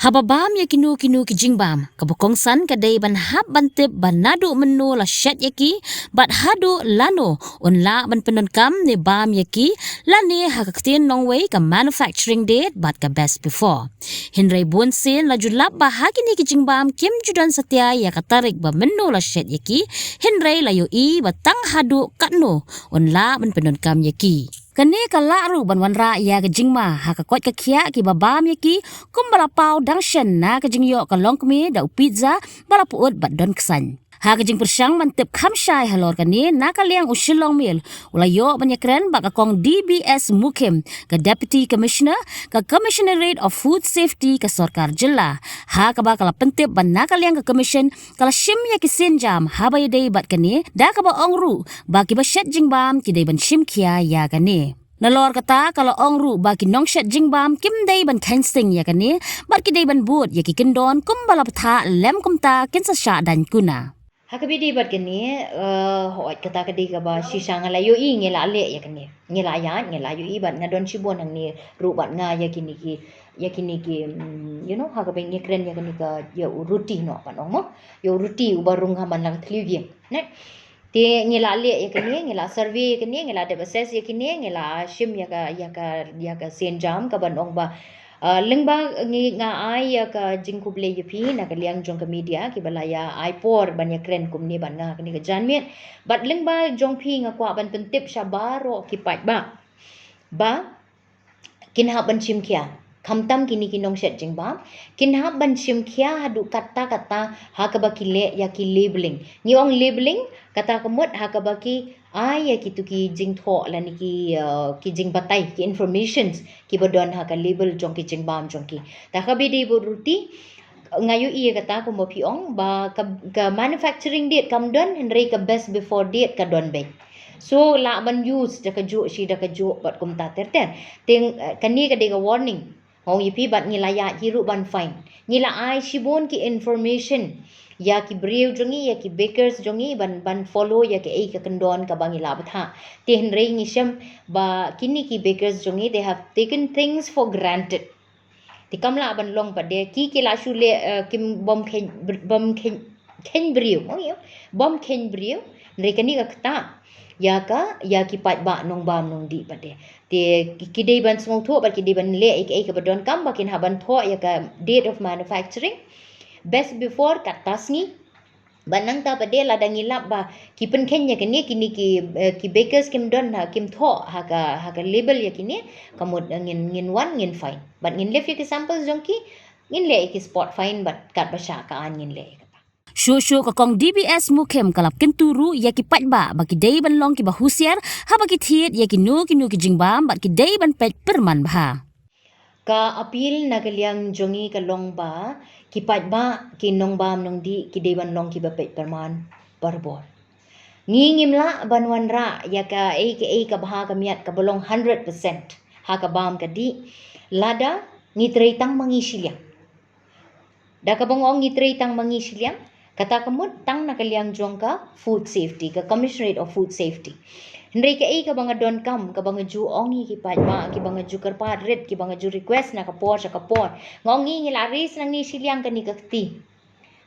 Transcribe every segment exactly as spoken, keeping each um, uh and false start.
Haba bam ïa kino kino ki jingbam, kaba kongsan ka dei ban hap ban tip ba naduh mynno la shet ïa ki, bad haduh lano un lah ban pyndonkam ne bam ïa ki, lane ha ka ktien nongwei ka manufacturing date bad ka best before. Hynrei bun sien la ju lap ba ha kine ki jingbam kim ju don satia ïa ka tarik ba mynno la shet ïa ki, hynrei la ïohi ba tang haduh katno un lah ban pyndonkam ïa ki. Kane ka lah ruh ban wanrah ïa ka jingma ha ka koit ka khiah kiba bam ïa ki, kumba la paw dang shen na ka jingïoh ka longkmie da u pizza ba la pyut bad don ksain. Ha ka jingpyrshang ban tip kham shai halor kane, na ka liang u Shillong Mail u la ïoh ban ïakren bad ka kong D B S Mukhim, ka Deputy Commissioner ka Commissionerate of Food Safety ka sorkar jylla, ha kaba ka la pyntip ba na ka liang ka Commission ka la shim ïa ki sienjam haba ïadei bad kane, da kaba ong ruh ba kiba shet jingbam ki dei ban shim khia ïa kane. Nalor kata ka la ong ruh ba ki nongshet jingbam kim dei ban kheiñ sting ïa kane, bad ki dei ban bud ïa ki kyndon kumba la bthah, lym kumta kin sa shah daiñ kuna. Ha kaba ïadei bad kane, eh, hooid, kata ka dei kaba shisha nga la ïohi, ngi la leh ïa kane. Ngi la ïaid, ngi la ïohi bad nga don shibun hangne ruh bad nga ïa kine ki, ïa kine ki, mm, you know, ha kaba ngi kren ïa kane ka, ïa u ruti noh ban ong mo. Ïa u ruti uba rung ha man la ka thliew ïing. Ne? Te ngi la leh ïa kane, ngi la survey ïa kane, ngi la dep assess ïa kane, ngi la shim ïa ka, ïa ka, ïa ka sienjam kaban ong ba, ah, lyngba ngi, nga ai ïa ka jingkhublei ïa phi na ka liang jong ka media kiba la ïa ai por ban ïakren kumne bad nga kane ka janmiet. Bad lyngba jong phi nga kwah ban pyntip sha baroh ki paidbah ba kin hap ban shim khia. Khamtam kine ki nongshet jingbam, kin hap ban shim khia haduh katta katta ha kaba ki leh ïa ki labeling. Ngi ong labeling, kata ka mut ha kaba ki ai ïa kitu ki jingthoh lane ki, uh, ki jingbatai, ki informations kiba don ha ka label jong ki jingbam jong ki. Te ha kaba ïadei bad ruti, nga ïohi ïa kata kumba phi ong ba ka, ka manufacturing date kam don, hynrei ka best before date ka don beit. So lah ban use da kajuh shi da kajuh bad kumta ter ter. Te, eh, kane ka dei ka warning. Nga ong ïa phi bad ngi la ïaid hi ruh ban fine. Ngi la ai shibun ki information ïa ki briew jong ngi, ïa ki bakers jong ngi ban, ban follow ïa kaei ka kyndon kaba ngi la bthah. Te hynrei ngi shem ba kine ki bakers jong ngi, they have taken things for granted. Te kam lah ban long pat de, ki, ki la shu leh, eh, kim bym kheiñ, br-, bym kheiñ, kheiñ briew, oh, ïa, bym kheiñ briew, hynrei kane ka ktah ïa ka, ïa ki paidbah nongbam nongdih pat de. Te ki, ki dei ban sngewthuh bad ki dei ban leh ïa kaei kaba donkam, ba kin hap ban thoh ïa ka date of manufacturing, best before, katta sngi. Bad nangta pat de lada ngi lap ba ki pynkheiñ ïa kine, kine ki, eh, ki bakers kim don ha, kim thoh ha ka, ha ka label ïa kine, ka mut, eh, ngin, ngin wan ngin fine. Bad ngin lift ïa ki samples jong ki, ngin leh ïa ki spot fine bad katba shah ka aiñ ngin leh ïa kata. Shuh shuh ka kong D B S Mukhim ka la kyntu ruh ïa ki paidbah ba ki dei ban long kiba husiar haba ki thied ïa kino kino ki jingbam bad ki dei ban peit pyrman bha. Ka appeal na ka liang jong ngi ka long ba ki paidbah, ki nongbam nongdih, ki dei ban long kiba peit pyrman barabor. Ngi ngim lah ban wanrah ïa kaei kaei ka bha ka miat kaba long hundred percent ha ka bam ka dih lada ngi trei tang ma ngi shiliang. Da kaba nga ong ngi trei tang ma ngi shiliang, kata ka mut tang na ka liang jong ka food safety, ka Commissionerate of Food Safety. Hynrei kaei kaba nga donkam, kaba nga ju ong ïa ki paidbah, kiba nga ju kyrpad rit, kiba nga ju request na ka por sha ka por. Nga ong ngi, ngi la raise nangne shiliang kane ka kti.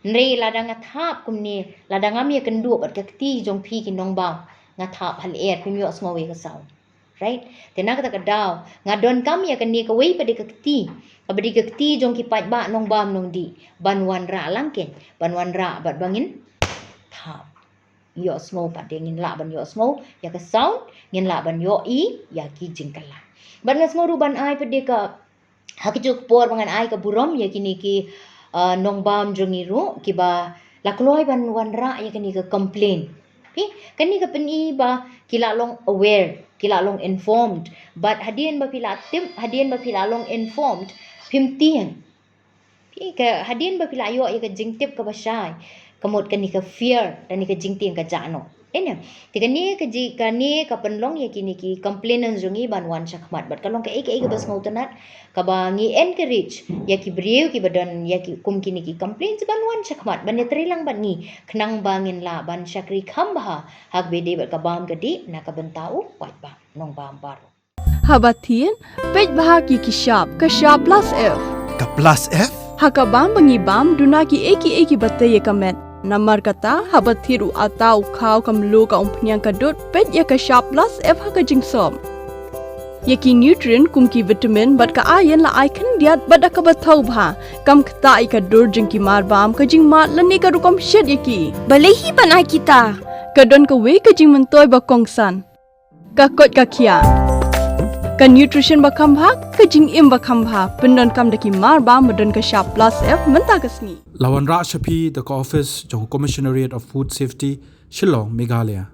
Hynrei lada nga thap kumne, lada ngam ïakynduh bad ka kti jong phi ki nongbam, nga thap ha lyer, phim ïohsngew ïa ka sound. Right? Te na kata ka daw, nga donkam ïa kane kawei pat de ka kti, kaba dei ka kti jong ki paidbah nongbam nongdih, ban wanrah lang keiñ, ban wanrah bad ba ngin thap. Ïohsngew pat de, ngin lah ban ïohsngew ïa ka sound, ngin lah ban ïohi ïa ki jingkylla. Bad nga sngew ruh ban ai pat de ka, ha kajuh ka por ba ngan ai ka burom ïa kine ki, ah, nongbam jong ngi ruh kiba la kloi ban wanrah ïa kane ka complain. Phi, kane ka pyni ba ki la long aware, ki la long informed. Bad hadien ba phi la tip, hadien ba phi la long informed, phim tieng. Phi, ka hadien ba phi la ïoh ïa ka jingtip kaba shai, ka mut kane ka fear, kane ka jingtieng ka jah noh. Ene, te kane ka ji-, kane ka pynlong ïa kine ki complainants jong ngi ban wan shakhmat. Bad ka long kaei kaei kaba sngewtynnat, kaba ngi encourage ïa ki briew kiba don ïa ki kum kine ki complaints ban wan shakhmat, ban ïatrei lang bad ngi, khnang ba ngin lah ban shakri kham bha ha kaba ïadei bad ka bam ka dih na ka bynta u paidbah nongbam baroh. Haba thied, peit bha ki ki shap, ka shap plus F. Ka plus F? Ha ka bam ba ngi bam, duna kiei kiei kiba tei ïa ka met. Namar kata, haba thied u atta, u khaw, ka mluh, ka umphniang, ka dud, peit ïa ka Shap Plus F ha ka jingsop. Ïa ki nutrient kum ki vitamin bad ka iron la ai khyndiat bad da kaba thaw bha. Kam ktah ïa ka dur jong ki marbam, ka jingmad lane ka rukom shet ïa ki. Balei hi ban ai kita? Ka don kawei ka jingmyntoi ba kongsan. Ka koit ka khiah. Ka nutrition ba kham bha, ka jingim ba kham bha. Pyndonkam da ki marbam ba don ka Shap Plus F mynta ka sngi. La wanrah sha phi da ka office jong Commissionerate of Food Safety, Shillong, Meghalaya.